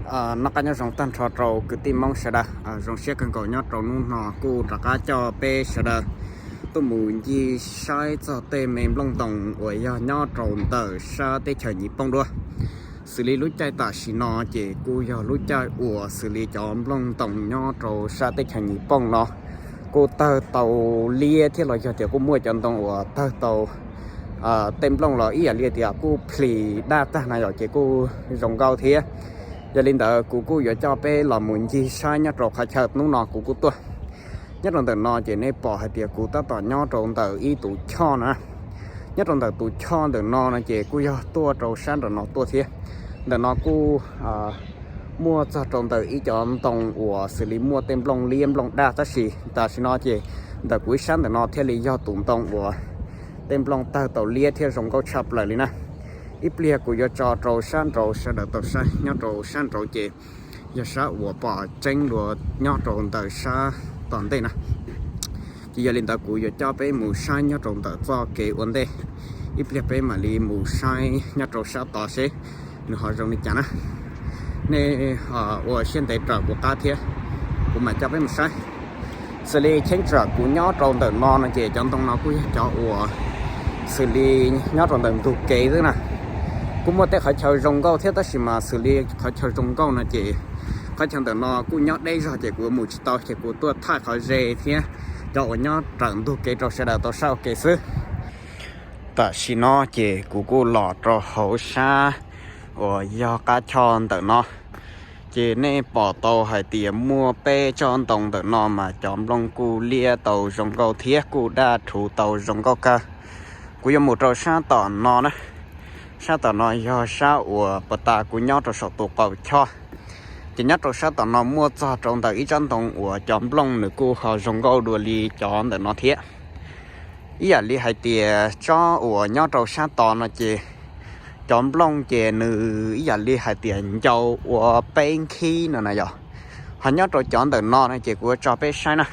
Noj qab nyob zoo tag nrho rau kwv tij Hmoob sawv daws. Zoo siab kawg nkaus nyob rau hnub no kuj rov qab coj peb sawv daws tuaj mus ncig saib txog tej me nplooj ntoos uas yog nyob rau ntawm sab teb chaws Nyij Pooj dua. Xws li lub caij tam sim no ces kuj yog lub caij uas xws li cov nplooj ntoos nyob rau sab teb chaws Nyij Pooj no kuj tawg tau liab thiab los yog tias kuj muaj cov ntoo uas tawg tau tej nplooj los ib yam li tias kuj plhis daj tag na yom, ces kuj zoo nkauj thiab. Yog li ntawd kuv kuj yuav coj peb los mus ncig saib nyob rau qhov chaw hnub no kuv kuj tuaj. Nyob rau ntawm no ces nej pom hais tias kuv tab tom nyob rau ntawm ib tus choj na. Nyob rau ntawm tus choj ntawm no no ces kuj yog tuaj rau sab nram no tuaj thiab. Ntawm no kuj muaj txog rau ntawm ib cov ntoo uas xws li muaj tej nplooj liab nplooj daj, tab sis tam sim no ces ntawm kuv ib sab ntawm no thiaj li yog tus ntoo uas tej nplooj tawg tau liab thiab zoo nkauj tshaj plaws li na. Ib pliag kuv yuav tso rau sab nraud sawv daws tau saib. Nyob rau sab nraud ces yog sab uas pom tseeb dua nyob rau ntawm sab tom ntej na. Ces yog li ntawd kuv yuav coj peb mus saib nyob rau ntawm txoj kev ua ntej. Ib pliag peb mam li mus saib nyob rau sab tod seb nws ho zoo li cas na. Nej ua siab ntev raws kuv qab thiab, kuv mam coj peb mus saib. Xws li cheeb tsam kuv nyob rau ntawm no no ces cov ntoo no kuj yog cov uas xws li nyob rau ntawm ntug kev xwb na. Kuj muaj tej qhov chaw zoo nkauj thiab, tab sis mas xws li qhov chaw zoo nkauj no ces qhov chaw ntawm no kuj nyob deb zog ces kuv mus tsis tau, ces kuv tuaj thaij qhov ze thiab cov uas nyob raws ntug kev rau sawv daws tau saib ua ke xwb. Tam sim no ces kuv kuj los rau hauv sab uas yog qab choj ntawm no. Ces nej pom tau hais tias muaj peb tsob ntoo ntawm no mas cov nplooj kuj liab tau zoo nkauj thiab kuj daj rhuv tau zoo nkauj kawg. Kuv yuav mus rau sab tom no na. Sab tom no yog sab uas puag ta kuv nyob rau saum tus qaum choj. Ces nyob rau sab tom no muaj txog rau ntawm ib tsob ntoo uas cov nplooj nws kuj ho zoo nkauj dua li cov ntawm no thiab. Ib yam li hais tias tsob uas nyob rau sab tod no ces cov nplooj ces nws ib yam li hais tias ncau ua peb nkhib no na yom. Ho nyob rau cov ntawm no no ces kuv yuav tso peb saib na.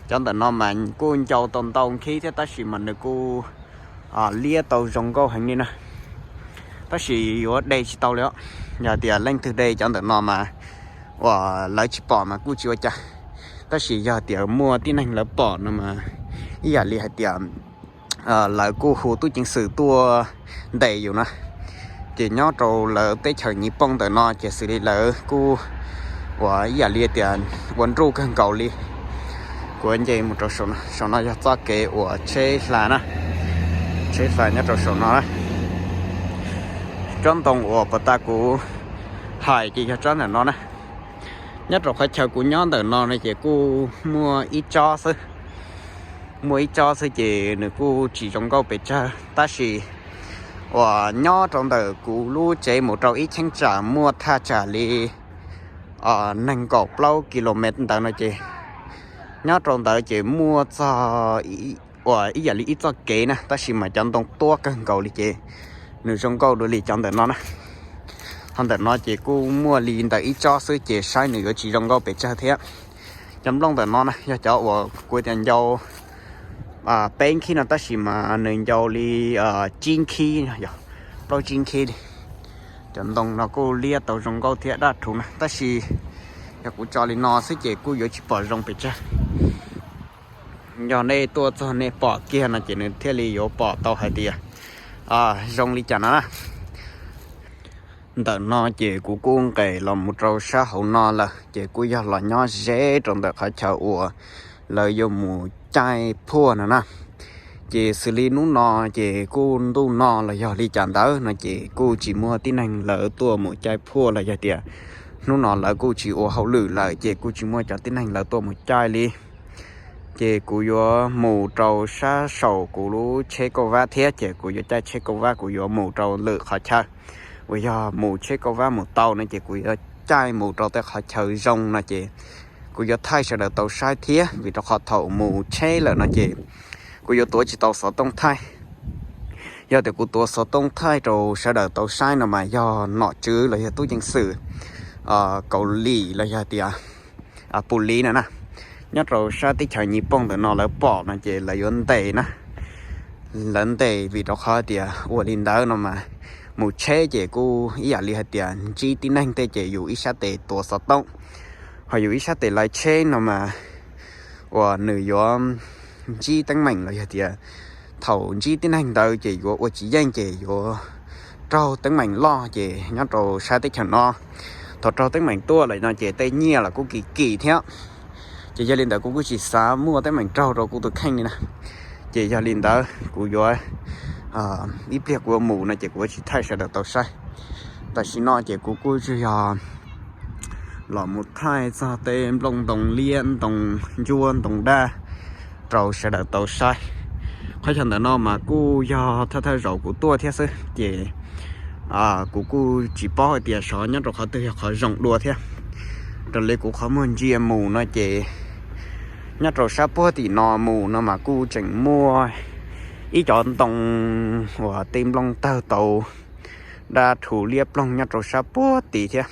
Cov ntawm no mas kuj ncau tau ntau nkhib thiab, tab sis mas nws kuj liab tau zoo nkauj heev li na. Tab sis yuav de tsis tau li os. Yog tias leej twg de cov ntawm no mas uas lawv tsis pom mas kuj tsis ua cas, tab sis yog tias muaj tib neeg lawv pom no mas ib yam li hais tias lawv kuj hu tub ceev xwm tuaj ntes yus na. Ces nyob rau lawv teb chaws Nyij Pooj ntawm no ces xws li lawv kuj uas ib yam li tias ua nruj kawg nkaus li. Kuv nce mus rau saum no, saum no yog txoj kev uas tsheb hla na, tsheb hla nyob rau saum no na. Tsob ntoo uas puag ta kuv hais ces yog tsob ntawm no na. Nyob rau qhov chaw kuv nyob ntawm no no ces kuj muaj ib tsob xwb, muaj ib tsob xwb ces nws kuj tsis zoo nkauj pes tsawg, tab sis uas nyob rau ntawm kuv lub tsev mus rau ib cheeb tsam muaj thaj tsam li nees nkaum plaub kilomev ntawd no ces nyob rau ntawd ces muaj txog uas ib yam li ib txoj kev na, tab sis mas cov ntoo tuab kawg nkaus li ces nws zoo nkauj dua li cov ntawm no na. Ho ntawm no ces kuj muaj li ntawm ib tsob xwb ces saib nws yuav tsis zoo nkauj pes tsawg thiab. Cov nplooj ntawm no na yog cov uas kuv tias ncau peb nkhib no, tab sis mas nws ncau li tsib nkhib, yog plaub tsib nkhib li. Cov ntoo no kuj liab tau zoo nkauj thiab daj rhuv na, tab sis yog kuv tso li no xwb ces kuj yuav tsis pom zoo pes tsawg. Yog nej tuaj txog nej pom kiag no ces nws thiaj li yuav pom tau hais tias zoo li cas no na. Ntawm no ces kuv kuj nqes los mus rau sab hauv no lawm, ces kuj yog los nyob ze rau ntawm qhov chaw uas lawv yuav mus caij phuaj no na. Ces xws li hnub no ces kuj ntuj no los yog li cas ntawd no ces kuj tsis muaj tib neeg lawv tuaj mus caij phuaj los yog tias hnub no lawv kuj tsis ua hauj lwm lawm ces kuj tsis muaj cov tib neeg lawv tuaj mus caij li. Ces kuv yuav mus rau sab saum kuv lub tsheb kauj vab thiab, ces kuv yuav caij tsheb kauj vab kuv yuav mus rau lwm qhov chaw uas yog mus tsheb kauj vab mus tau no ces kuv yuav caij mus rau tej qhov chaw zoo no ces kuv yuav thaij sawv daws tau saib thiab, vim rau qhov thaum mus tsheb lawm no ces kuv yuav tuav tsis tau xov tooj thaij. Yog tias kuv tuav xov tooj thaij rau sawv daws tau saib no mas yog nom tswv los yog tub ceev xwm Kaus Lim los yog tias pus liv no na, nyob rau sab teb chaws Nyij Pooj ntawm no lawv pom no ces lawv yuav ntes na. Lawv ntes vim rau qhov tias ua li ntawd no mas mus tsheb ces kuj ib yam li hais tias ntsib tib neeg tej ces yus ib sab tes tuav xov tooj, ho yus ib sab tes lawv tsheb no mas uas nws yuav ntsib teeb meem los yog tias thaum ntsib tib neeg ntawd ces yuav ua tsis yeej ces yuav raug teeb meem loj ces nyob rau sab teb chaws no, thaum raug teeb meem tuaj lawm no ces tej nyiaj los kuj kim kim thiab. Ces yog li ntawd kuv kuj tsis xav muaj teeb meem raug rau kuv tus kheej li na. Ces yog li ntawd kuv yuav, ib pliag kuv yuav mus no ces kuv yuav tsis thaij sawv daws tau saib. Tam sim no ces kuv kuj tsuas yog los mus thaij txog tej nplooj ntoo liab, ntoo ntsuab, ntoo daj rau sawv daws tau saib. Qhov chaw ntawm no mas kuj yog thawj thawj zaus kuv tuaj thiab xwb ces kuv kuj tsis paub hais tias xyov nyob rau qhov twg yog qhov zoo dua thiab. Raws li kuv qhov muag ntsia mus no ces nyob rau sab puag tim no mus no mas kuj tseem muaj ib cov ntoo uas tej nplooj tawg tau daj rhuv liab ploog nyob rau sab puag tid thiab.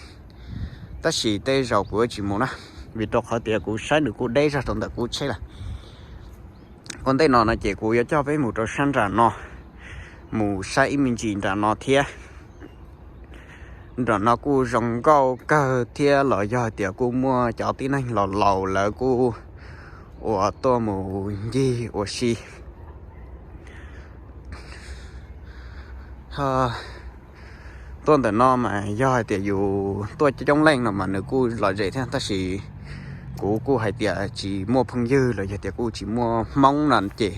Tab sis tej zaum kuv yuav tsis mus na, vim rau qhov tias kuv saib nws kuj deb zog rau ntawm kuv tsheb lawm. Ua ntej no no ces kuv yuav coj peb mus rau sab nram no, mus saib ib me ntsis nram no thiab. Nram no kuj zoo nkauj kawg thiab los yog tias kuj muaj cov tib neeg laus laus lawv kuj uas tuaj mus ncig ua si. Tuaj ntawm no mas yog hais tias yus tuaj coob leej no mas nws kuj lom zem thiab, tab sis kuv kuj hais tias tsis muaj phooj ywg los yog tias kuj tsis muaj hmoob no ces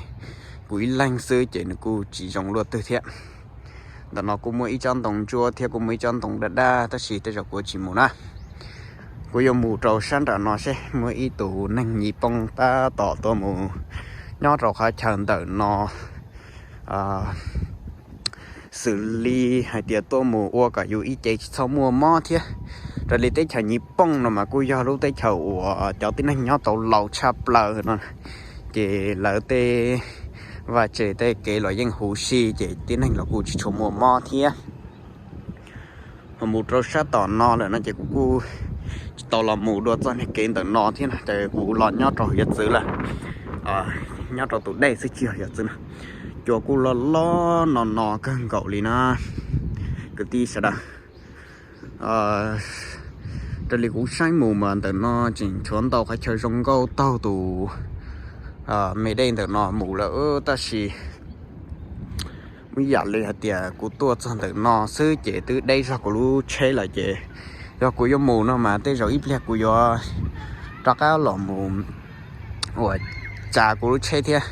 kuv ib leeg xwb ces nws kuj tsis zoo luaj twg thiab. Ntawm no kuj muaj ib tsob ntoo ntsuab thiab kuj muaj ib tsob ntoo daj daj, tab sis tej zaum kuv tsis mus na. Kuv yuav mus rau sab nram no seb muaj ib tus neeg nyis pooj tab tom tuaj mus nyob rau qhov chaw ntawm no, xws li hais tias tuaj mus ua kom yus ib ce tsis txhob muaj mob thiab. Raws li teb chaws nyis pooj no mas kuj yog lub teb chaws uas cov tib neeg nyob tau laus tshaj plaws no, ces lawv tej vaj tse tej kev los yeej huv si ces tib neeg los kuj tsis tshua muaj mob thiab. Ho mus rau sab tom no lawm no ces kuv kuj tsis tau los mus dua txog niag kev ntawm no thiab no ces kuv los nyob rau hiav txwv lawm, nyob rau tus dej xwb tsis yog hiav txwv na. Cua kuj loj loj no no kawg nkaus li na kwv tij sawv daws. Raws li kuv saib mus mas ntawm no tseem tshuav ntau qhov chaw zoo nkauj taug tus me dej ntawm no mus lawm, tab sis muaj ib yam li hais tias kuv tuaj txog ntawm no xwb ces twb deb zog kuv lub tsheb lawm ces yog kuv yuav mus no mas tej zaum ib pliag kuv yuav rov qab los mus uas tsa kuv lub tsheb thiab.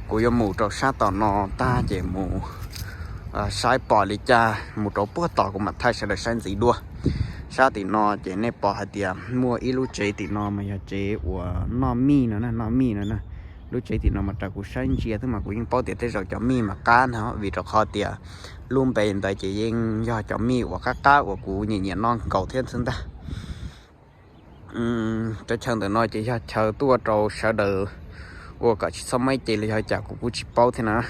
Kuv yuav mus rau sab tom no tag ces mus saib pom li cas, mus rau puag tom kuv mam thaij sawv daws saib ntxiv dua. Sab tim no ces nej pom hais tias muaj ib lub tsev tim no mas yog tsev uas noj mij no na, noj mij no na. Lub tsev tim no mas raws kuv saib ntsia xwb mas kuv yeej paub tias tej zaum cov mij mas qab no, vim rau qhov tias lub npe ntawd ces yeej yog cov mij uas qab qab uas kuv nyiam nyiam noj nkaus thiab xwb ntag. Cov chaw ntawm no ces yog chaw tuaj rau sawv daws ua kom tsis txhob muaj ib ce los yog cas kuv kuj tsis paub thiab na.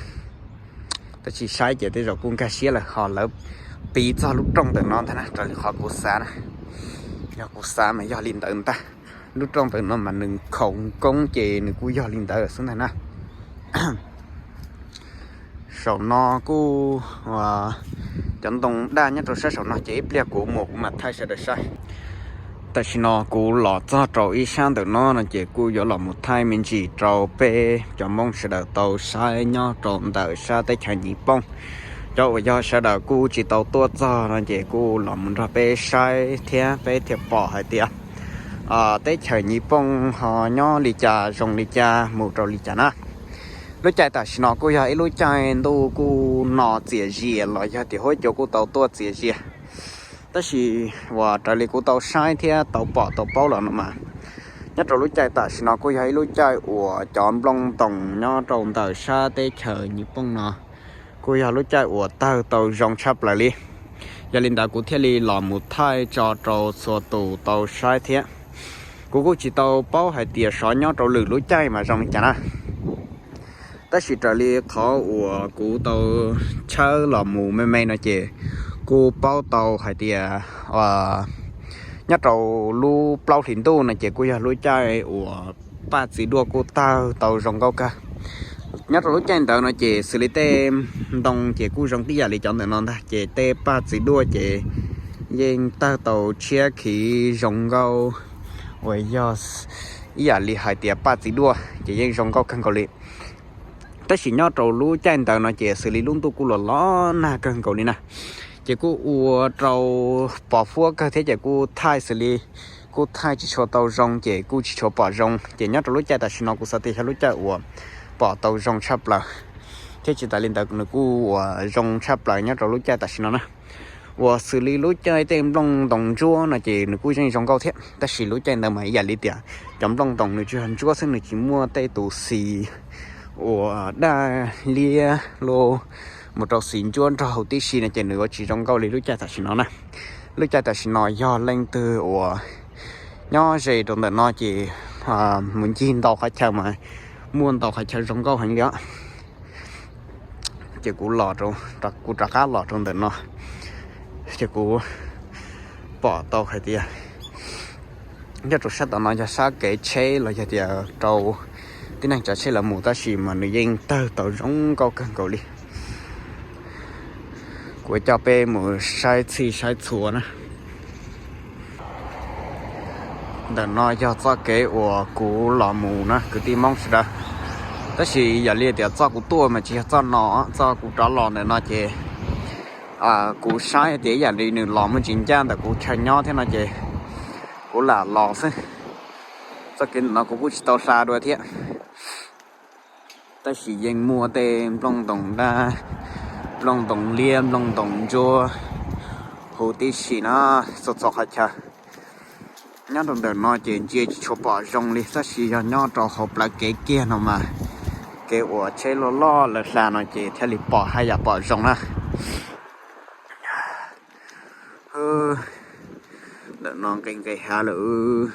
Tab sis saib ces tej zaum kuj nkag siab lawm, ho lawv piv txog lub rooj ntawm no ntag na, raws li qhov kuv xav na. Yog kuv xav mas yog li ntawd ntag. Lub rooj ntawm no mas nws khoom koob ces nws kuj yog li ntawd xwb ntag na. Saum no kuj cov ntoo daj nyob rau sab saum no ces ib pliag kuv mus kuv mam thaij sawv daws saib. Tam sim no kuv los txog rau ib sab ntawm no no ces kuj yuav los mus thaij me ntsis rau peb cov Hmoob sawv daws tau saib nyob rau ntawm sab teb chaws Nyij Pooj. Cov uas yog sawv daws kuj tsis tau tuaj txog no ces kuj los mus nrog peb saib thiab peb thiaj pom hais tias teb chaws Nyij Pooj ho nyob li cas zoo li cas mus rau li cas na. Lub caij tam sim no kuj yog ib lub caij ntuj kuj no txias zias los yog tias huab cua kuj tau tuaj txias zias. Tab sis uas raws li kuv tau saib thiab tau pom tau paub los no mas, nyob rau lub caij tam sim no kuj yog ib lub caij uas cov nplooj ntoos nyob rau ntawm sab teb chaws Nyij Pooj no kuj yog lub caij uas tawg tau zoo tshaj plaws li. Yog li ntawd kuv thiaj li los mus thaij tso rau txhua tus tau saib thiab. Kuv kuj tsis tau paub hais tias xyov nyob rau lwm lub caij mas zoo li cas na. Tab sis raws li qhov uas kuv tau tshawb los mus me me no ces kuj paub tau hais tias nyob rau lub plaub hlis ntuj no ces kuj yog lub caij uas paj txiv duaj kuj tawg tau zoo nkauj kawg. Nyob rau lub caij ntawd no ces xws li tej ntoo ces kuj zoo tib yam li cov ntawm no ntag, ces tej paj txiv duaj ces yeej tawg tau tshiab khiv zoo nkauj uas yog ib yam li hais tias paj txiv duaj ces yeej zoo nkauj kawg nkaus li. Tab sis nyob rau lub caij ntawd no ces xws li lub ntuj kuj los los nag kawg nkaus li na, ces kuj ua rau pos huab kawg thiab ces kuj thaij xws li kuj thaij tsis tshua tau zoo ces kuj tsis tshua pom zoo. Ces nyob rau lub caij tam sim no kuv xav tias yog lub caij uas pom tau zoo tshaj plaws, thiab tsis tas li ntawd nws kuj uas zoo tshaj plaws nyob rau lub caij tam sim no na. Uas xws li lub caij tej nplooj ntoos ntsuab no ces nws kuj yeej zoo nkauj thiab, tab sis lub caij ntawd mas ib yam li tias cov nplooj ntoos nws tsuas yog ntsuab xwb, nws tsis muaj tej tus xis uas daj liab los mus rau xis ntsuab nrog huv tib si no ces nws yuav tsis zoo nkauj li lub caij tam sim no na. Lub caij tam sim no yog leej twg uas nyob ze rau ntawm no ces mus ncig ntau qhov chaw mas muaj ntau qhov chaw zoo nkauj heev li os. Ces kuv los, kuv rov qab los rau ntawm no, ces kuv pom tau hais tias nyob rau sab tom no yog sab kev tsheb los yog tias rau tib neeg tsav tsheb lawv mus, tab sis mas nws yeej tawg tau zoo nkauj kawg nkaus li. Kuv coj peb mus saib txhij saib txhua na. Ntawm no yog txoj kev uas kuv los mus na kwv tij Hmoob sawv daws. Tab sis yam li tias txoj kuv tuaj mas tsis yog txoj no, txoj kuv rov los ntawm no ces kuv saib tias ib yam li nws los muaj tsis ncaj ntawm kuv chaw nyob thiab no ces kuv lam los xwb. Txoj kev ntawm no kuv kuj tsis tau hla dua thiab, tab sis yeej muaj tej nplooj ntoos daj, nplooj ntoos liab, nplooj ntoos ntsuab huv tib si na, txhua txhua qhov chaw. Nyob rau ntawm no ces ntsia tsis tshua pom zoo li, tab sis yog nyob rau hauv plawv kev kiag no mas kev uas tsheb loj loj lawv hla no ces thiaj li pom haj yam pom zoo na. Ntawm no nqe nqe hav lawm.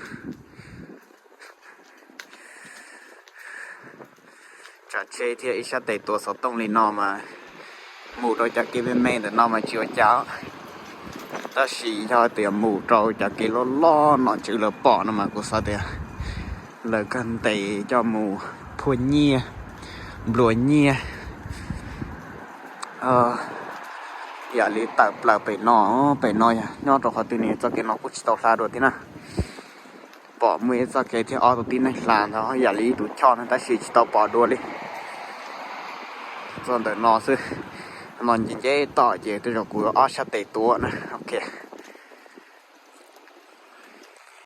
Tsav tsheb thiab ib sab tes tuav xov tooj li no mas mus rau cov kev me me ntawm no mas tsis ua cas, tab sis yog tias mus rau cov kev loj loj nom tswv lawv pom no mas kuv xav tias lawv kawg ntes coj mus phuaj nyiaj, nplua nyiaj. Yam li tawm plaws pem no, pem no nyob rau qhov twg ne, txoj kev no kuj tsis tau hla dua thiab na. Pom muaj ib txoj kev thiab ob tug tib neeg hla ntawd yam li ib tus choj no tab sis tsis tau pom dua li. Txog ntawm no xwb, no nce nce tom ces tej zaum kuv ob sab tes tuav na, ok.